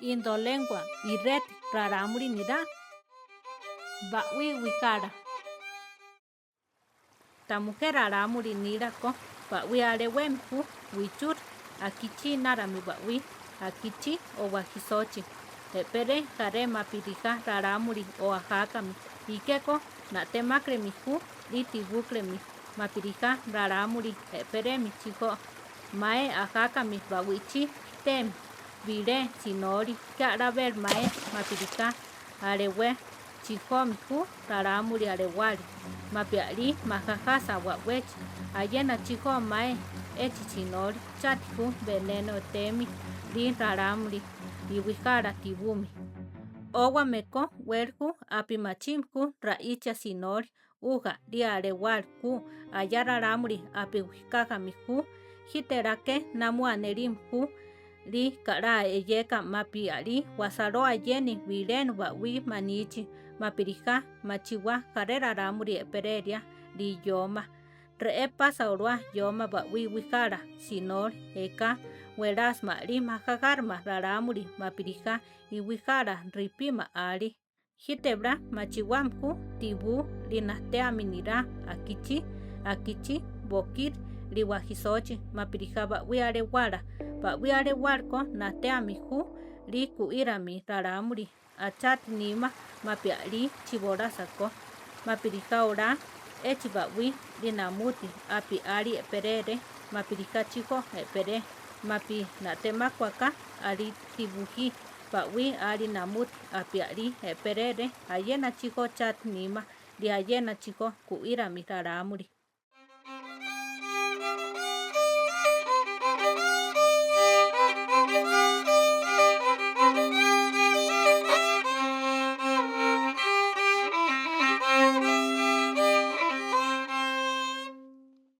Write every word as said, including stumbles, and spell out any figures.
Indolengua, ireti rarámuri nirá. Ba'wí wikála. Tamujé rarámuri nila ko, ba'wí alewémi ju, wichúri, akichí inárami ba'wí, akichí o wajisóchi, e'peré jaré mapirija rarámuri o ajákami, ikéko na'temákremi ju, rí tiwúkremi, mapirija rarámuri e'perémi chijó, maé ajákami ba'wichí, temi, bilé, sinóli, ke alabér maé, mapirika alewé, chijómi ju rarámuri alewáli, mapi alí majajása wa'wéchi, ayéna chijó maé, échi sinóli, cháti ju benéno temi, rí rarámuri, iwijála tiwúmi. Ówame ko wéli ju, api machími ju raíchia sinóli, uja, rí alewáli ju, ayá rarámuri, api wikájami ju, jítela ke namú anerími ju, rí ka'lá eyéka mapi alí, wasaló ayéni, bilénu ba'wí manichi, mapirija, machiwá, jaré rarámuri e'peréria, rí yóma. Re'é pása olwá yóma ba'wí wijála, sinóli, eká, welásima alí, majajárima rarámuri, mapirija, iwijála, ripíma alí. Jítebla, machiwámi ju, tiwú, rí najtéami nirá, akichí, akichí, bokíri, rí wajisóchi, mapirija ba'wí alewála, ba'wí alewáliko, najtéami ju, rí ku'írami rarámuri, acháti níma, mapi alí, chibolása ko, mapirija olá, échi ba'wí, rí namúti, api alí e'perére, mapirija chijó e'peré, mapi na'temákuaká, alí tiwují, ba'wí alí namúti, api alí e'perére, ayéna chijó cháti níma, rí ayéna chijó ku'írami rarámuri.